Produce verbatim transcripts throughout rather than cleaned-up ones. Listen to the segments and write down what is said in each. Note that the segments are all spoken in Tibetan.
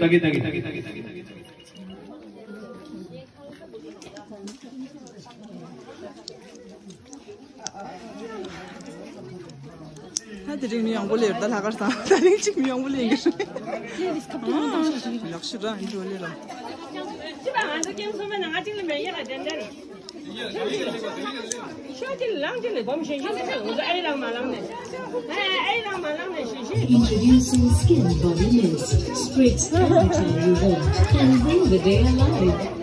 ད་གི་ད་གི་ད་གི་ད་གི་ད་གི་ད་གི། ད་དེ་རིང་མི་མང་པོ་སླེབས་ད་ལྷག་དཀར་བཟང་། ད་རིང་གཅིག་མི་མང་པོ་སླེབས་ཀྱི་རེད། ལགས་སོ་རང་འགྲོ་ལེ་ལ། ཅི་པ་ང་ཚོ་ཀེམ་སོང་མ་ན་ང་གཅིག་ལ་མེད་ཡ་ལ་དེ་འདྲ་རེད། ཤ་ཅི་ལང་ཅི་ལ་སྒོམ་ཞིང་ཞིང་ད་ང་ཚོ་ཨེ་ལང་མ་ལང་ནས་ཨེ་ལང་མ་ལང་ནས་ཞིང་ཞིང་། Introducing Skin Body Mist, spreads everything you want and bring the day alive.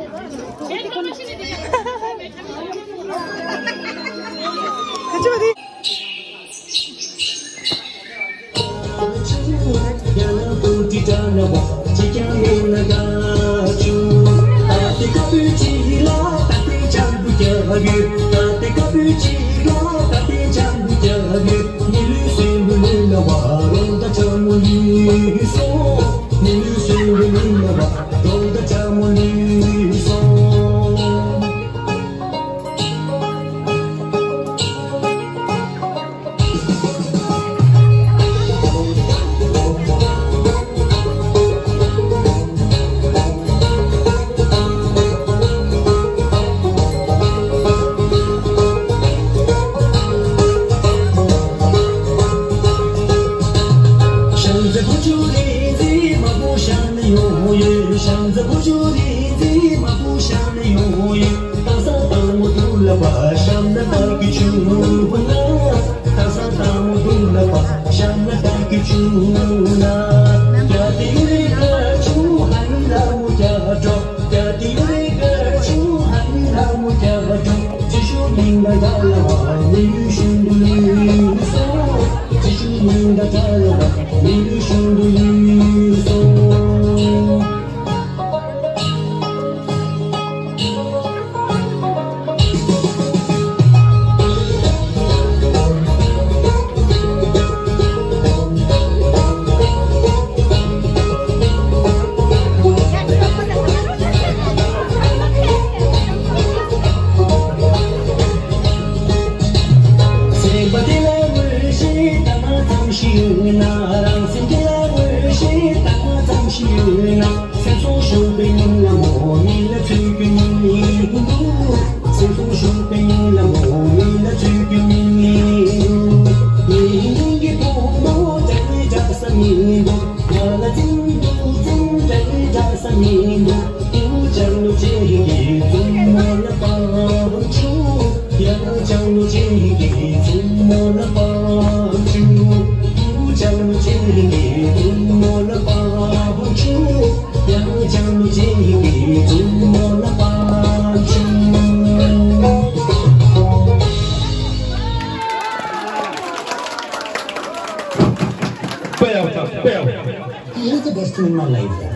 You're the best in my life.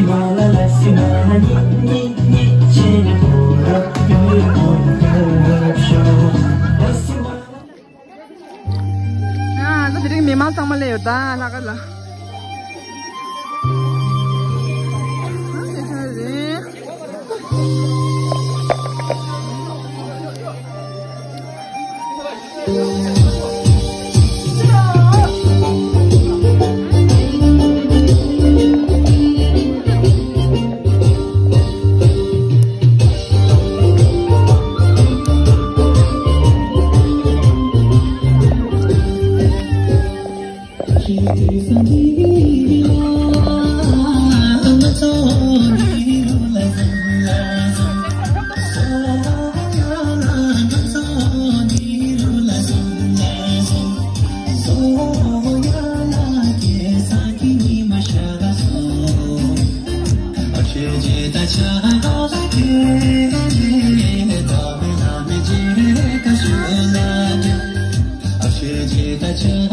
ཡ། ད་དེ་རིང་མི་མང་ཚང་མ་སླེབས་ཡོད་ད་ལྷག་དཀར་ལ། ཨ་དེ་ཆ་རེད།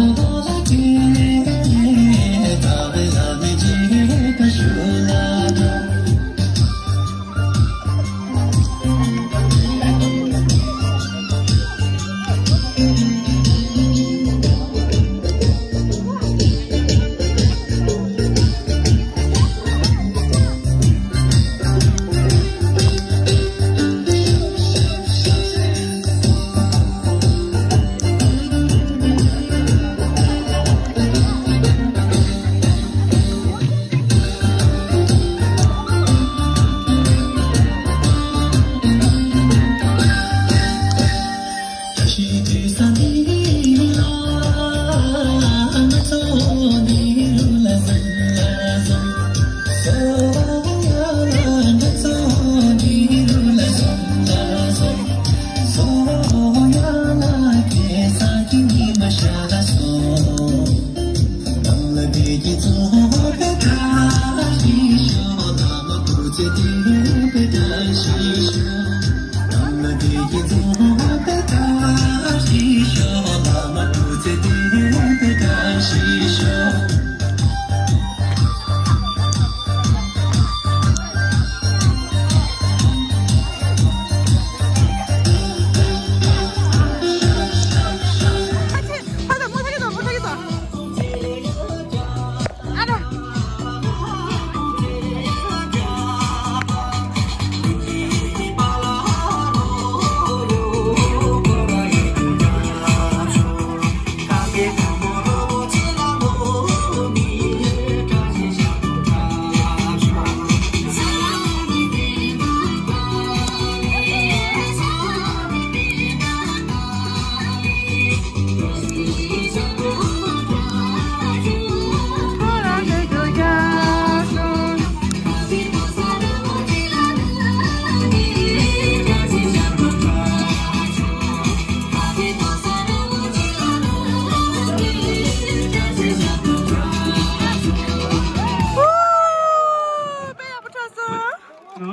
དཔེ་ཡག་པོ་ཆགས་སོང་།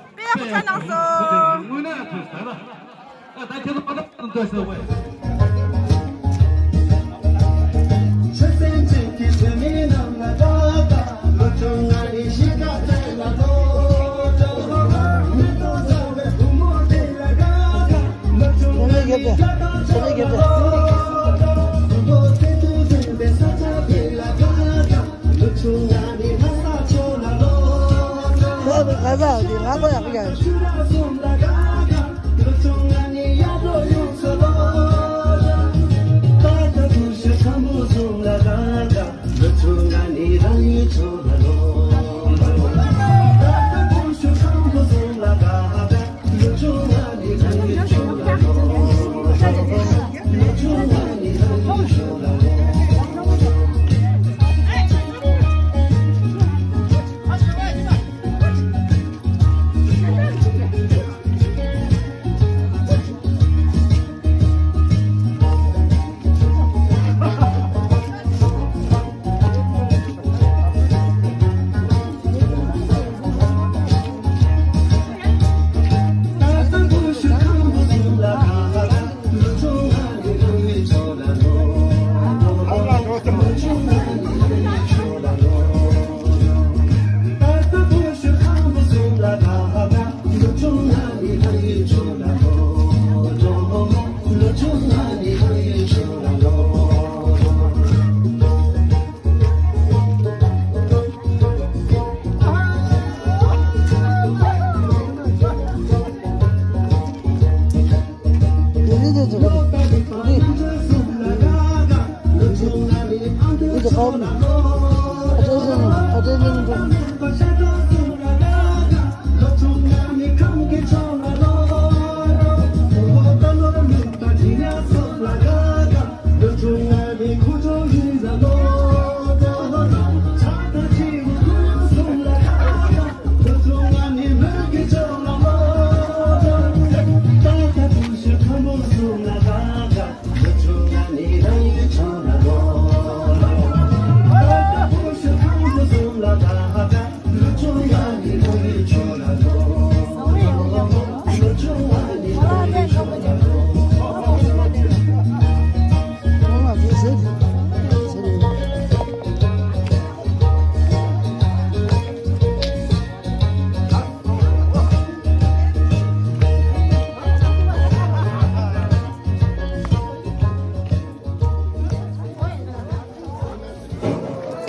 དཔེ་ཡག་པོ་ཆགས་གནང་སོང་། དངོས་གནས་ཐུགས་རྗེ་ཆེ། ད་ཁྱེད་ཚོ་མ་ཐག་ཏུ་འདོད་ཟེར་བས།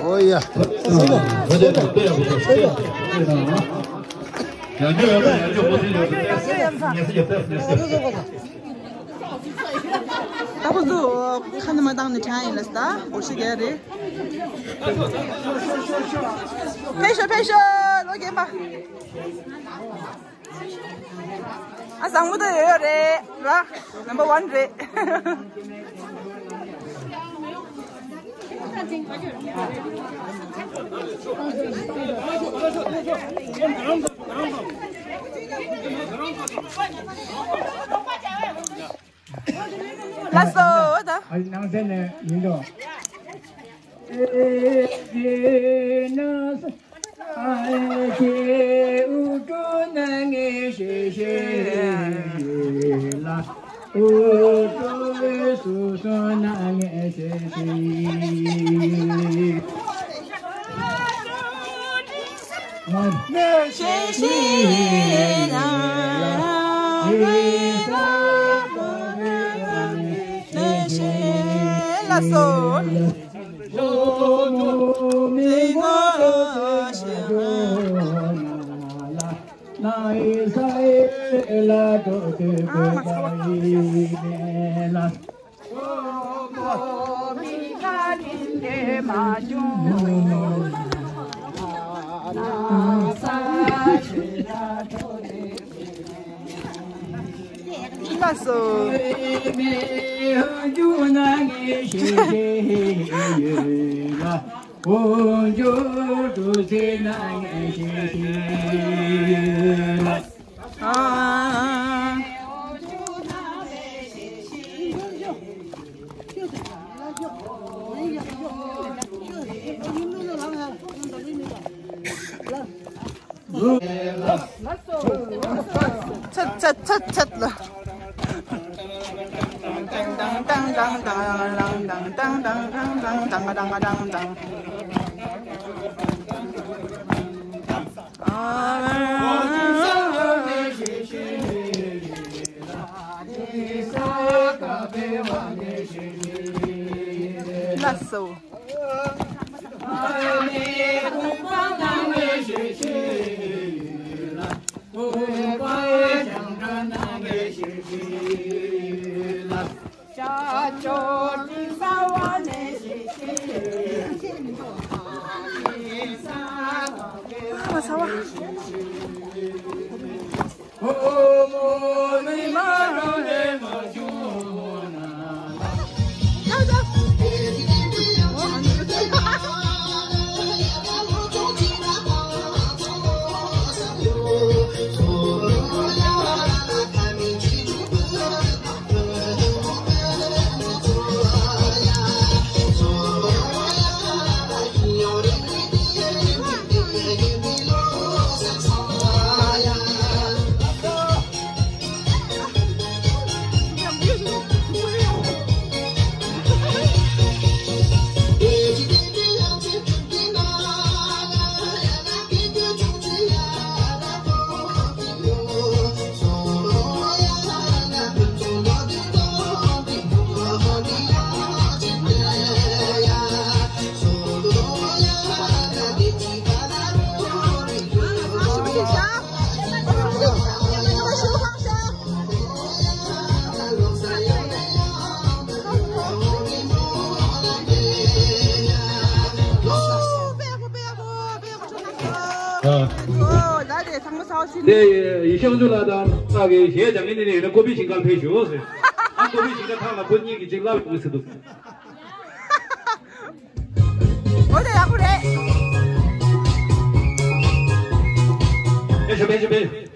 ཨོ་ཡ། ད་བུ་ཚོ་ཁ་ནི་མ་བཏང་ནི་དྲན་ཡིན་ལ་ད་འོ་ཤི་ག་རེད། ཕེབས་ཤོག་ཕེབས་ཤོག་ལོ་རྒན་པ། ཨ་བཟང་པོ་དེ་ཡོད་ཡོད་རེད་ར། ནམ་བར་ཝན་རེད། ལགས་སོ་ད། ཨ་ནང་ཚན་ནས་ཡིན་དོ། ལགས་སོ། ལགས་སོ། ཚད་ཚད་ཚད་ཚད་ལ། ལགས་སོ། ཨོ་ད་དེ་ཚང་མ་ཚར་ཤིན། དེ་ཡེ་ཤེས་དབང་ཕྱུག་ལགས་དང་ལགས་ཀྱིས་གཞས་སྦྱང་མཁན་དེ་ནས་ཡོད་ན་ཀོ་པི་ཞིང་ཁར་ཕེབས་ཞུ་ཟེར། ཨ་ཀོ་པི་ཞིང་ཁ་ཐང་ལ་ཁོ་གཉིས་ཀྱིས་ཅིག་ལབ་ཡོང་ཟེར་འདུག་འོ་དེ་ཡག་པོ་རེད། ཕེབས་ཞུ་ཕེབས་ཞུ་ཕེབས།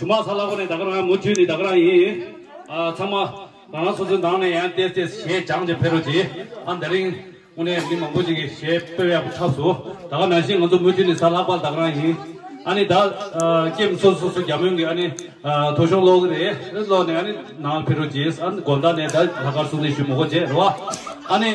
ཆུ་དམག་ས་ལ་གོ་ནས་ད་ག་རང་མུ་མཐུད་ནས་ད་ག་རང་ཡིན། ཨ་ཚང་མ་རང་རང་སོ་སོའི་ནང་ནས་ཡང་ཏེས་ཏེས་གཞས་སྦྱངས་བྱས་ཕེབས་རོགས་གྱིས། ཨ་དེ་རིང་དངོས་གནས་མི་མང་པོ་ཅིག་གིས་གཞས་དཔེ་ཡག་པོ་འཁྲབ་སོང་། ད་ག་ནང་བཞིན་ང་ཚོ་མུ་མཐུད་ནས་གཟའ་ལྷག་པ་ལ་ད་ག་རང་ཡིན། ཨ་ནི་ད་ཨ་ཀེམ་སོ་སོ་སོ་རྒྱ་མོན་གྱི་ཨ་ནི་ཨ་ཐོ་གཞུང་ཀློག་གི་རེད། ཀློག་ནས་ཨ་ནི་ནང་ཕེབས་རོགས་གྱིས། ཨ་ནི་དགོང་དག་ནས་ད་ལྷག་དཀར་གསུང་ཆོས་ཞུ་མི་དགོས་བྱས་རེད་བ། ཨ་ནི།